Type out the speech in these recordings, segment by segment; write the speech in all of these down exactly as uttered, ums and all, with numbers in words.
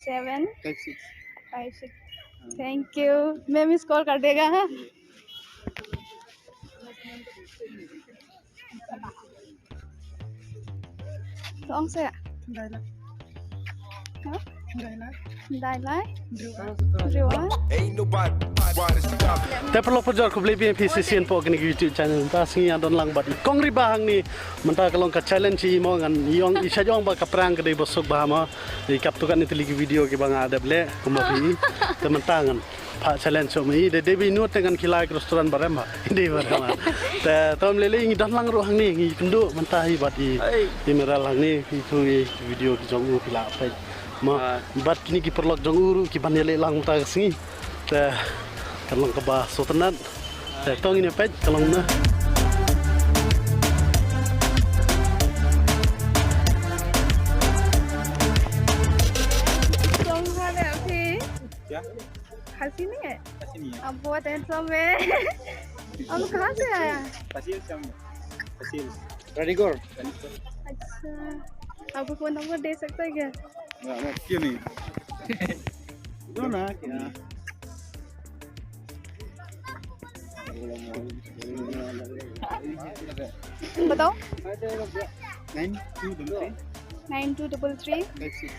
Seven five six. Five six. Thank you. मैं miss call कर देगा, हाँ। Tong se. Dai lai. Ha? Dai lai. Dai lai. Driwa. Driwa. Te paralok parajor, khublei biang ïa phi shisien hapoh kane ka YouTube channel. Mynta sngi nga don lang bad i Kong Riba hangne. Mynta ka long ka challenge i mo, ngan ïong, i shait ong ba ka prank ka dei ba suk bha mo. I kap tu katne tylli ki video kiba nga dep leh kumba phi. Te mynta ngan phah challenge shuh ma i, dei dei ba i nud te ngan khie leit restaurant ba rem ha. Dei ba rem ha. Te to ym lei lei, ngi don lang ruh hangne, ngi kynduh mynta hi bad i, i Miral hangne, i tu i video ki jong u phi lah peit. Ma bad kine ki paralok jong u ruh ki ban ïaleh lang mynta ka sngi. Te kan long kaba sngewtynnat. Te to ngin ïa peit ka long na. Jong ha le phi. क्या? खासी नहीं है? खासी नहीं है। आप बहुत हैंडसम है। आप कहाँ से आया? तहसील से हम। तहसील। रानीगढ़। अच्छा, आपका फोन नंबर दे सकते हैं क्या? हाँ, हाँ, क्यों नहीं? दो ना, क्या? बताओ। Nine two double three. Nine two double three. Five six.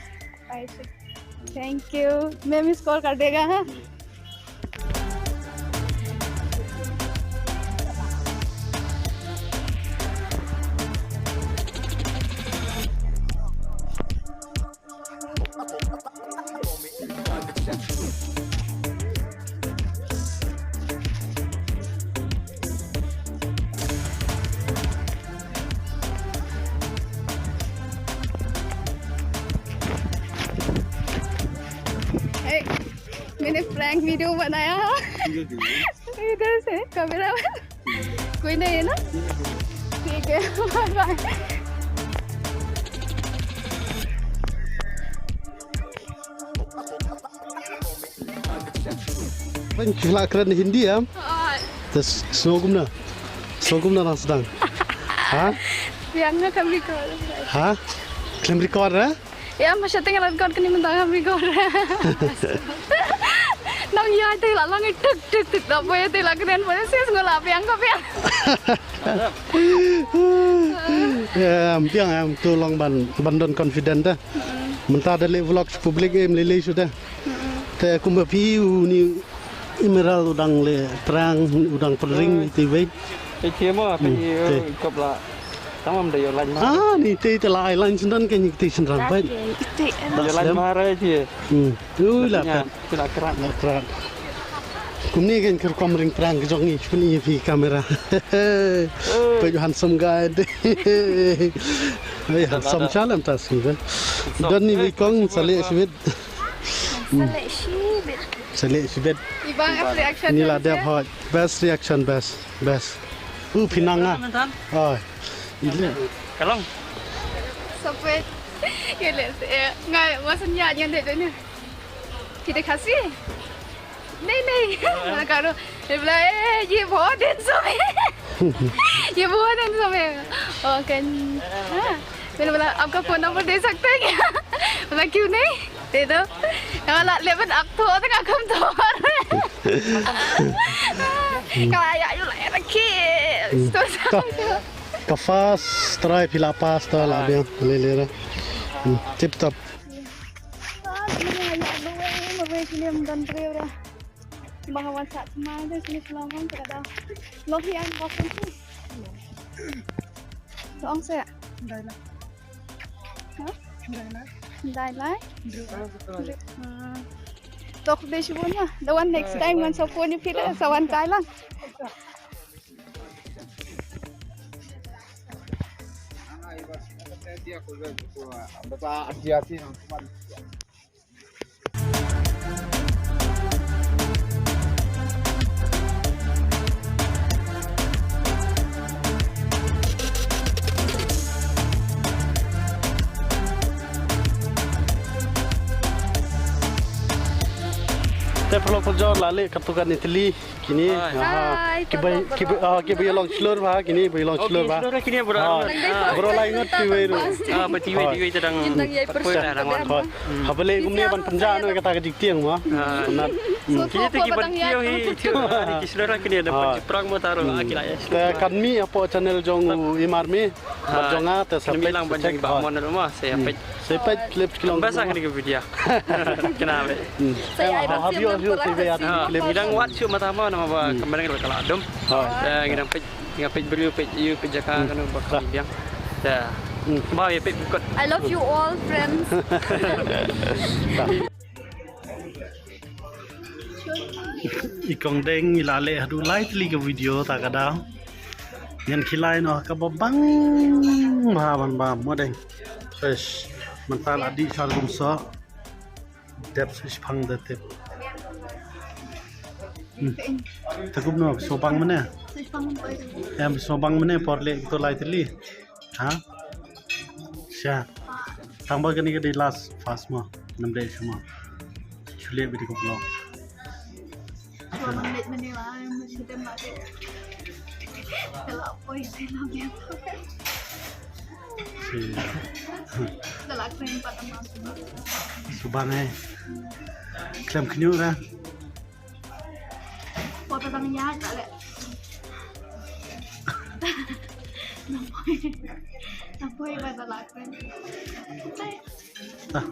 Five six. Thank you. मैं मिस कॉल कर देगा, हाँ। ए, मैंने प्रैंक वीडियो बनाया है। इधर से कैमरा। कोई नहीं है ना? ठीक है, bye bye. Ban khla kren Hindi em? Te sngew kumno? Sngew kumno nang sdang? Ha? Biang nga kam record. Ha? Khlem record, eh? Ïa, ma shateng record kane mynta ngam record. Nang ïa te la lang tuk tuk tuk da boy te la kren boy sis ngula biang ka biang. Em, biang em, to long ban, ban don confident da. Mynta da leh vlog public em lei lei shuh da. Te kumba phi u ni Emerald u dang leh prank, u dang pynring ïa te wei. Te che mo, te kop la. Tang mam da ïoh line ma. Ah, ni te te la ai line sendon ke ni te sendon bai. Ïoh line ma ra che. Hmm. Ui la pet. Te la krat. La krat. Kumne kan ker kom ring prank jong ni pun ïa phi kamera. Peit handsome guy. Ei, handsome chalem tas ni ben. Don ni wei kong sa leh shibit. Sa leh shibit. Sa leh shibit. Ibang reaction. Ni la dep hot. Best reaction, best, best. U phi nang ah. Oi. Ile. Kalong. Sapet. Ile se nga wasan ya nyan de de ni. Phi de Khasi? नहीं नहीं। मैंने कहा, ये बोला, ए, ये बहुत हैंडसम है। ये बहुत हैंडसम है। और कन हाँ। मैंने बोला, आपका फोन नंबर दे सकते हैं क्या? बोला, क्यों नहीं? दे दो। मैं बोला, लेकिन अब तो होता का कम तो और कहा, या यू लाया रखी। तो Ka first try phi la pass ta la biang lele ra. Hmm, tip top. Ba hawan sa ma de sini selama kada. Lo hi an ba kun si. Tong se. Dai la. Ha? Dai la. Dai la. Dai. Hmm. Tok de shibun ma. The one next time ngan sa phone phi de sa wan kai lang. Te paralok parajor, la leh katto katne tylli kine. Hai. Ki ba, ki ba, ah, ki ba ïalong shlur bha kine, ba ïalong shlur bha. Shlur kine bro. Bro lai ngut, ti wei ruh. Ah, ba ti wei, ti wei te dang. Haba leh kumne ban pynjah noh kata ka jingtieng mo. Kine te ki ban tieng hi, tieng. Ki shlur kine da ban prang mo taro, ah, ki la ïa. Te kan mih hapoh channel jong u Imar me. Bad jong nga te sa peit, lang ban jong ba mon mo, sa ïa peit. Sa peit clip ki long. Basa kane ka video. Kena be. Sa ïa ha video, video sa ïa clip. Ngi dang wad shuh mata mo, namar ba ka mreng ka la dum. Ngi dang peit, ngi peit briew, peit ïu, peit jaka kano ba ka biang. Ba ïa peit kot. I love you all, friends. I kong deng i la leh haduh lai tylli ka video ta ka daw. Ngan khie lai noh kaba bang bha ban bam mo deng. Fresh. Mynta la dih sha kum soh. Dep switch phang da tip. Hmm. Te kumno, so bang mane? Em, so bang mane por leh kito lai tylli. Ha? Sha. Tang ba kane ka dei last fast mo. Nam dei sha mo. Shu leh bit ka vlog. Sha. Subang eh. Klem khñiuh ra. Poi ba dang ïaid ba leh. Nang poi. Nang poi ba da lak pen. Ah.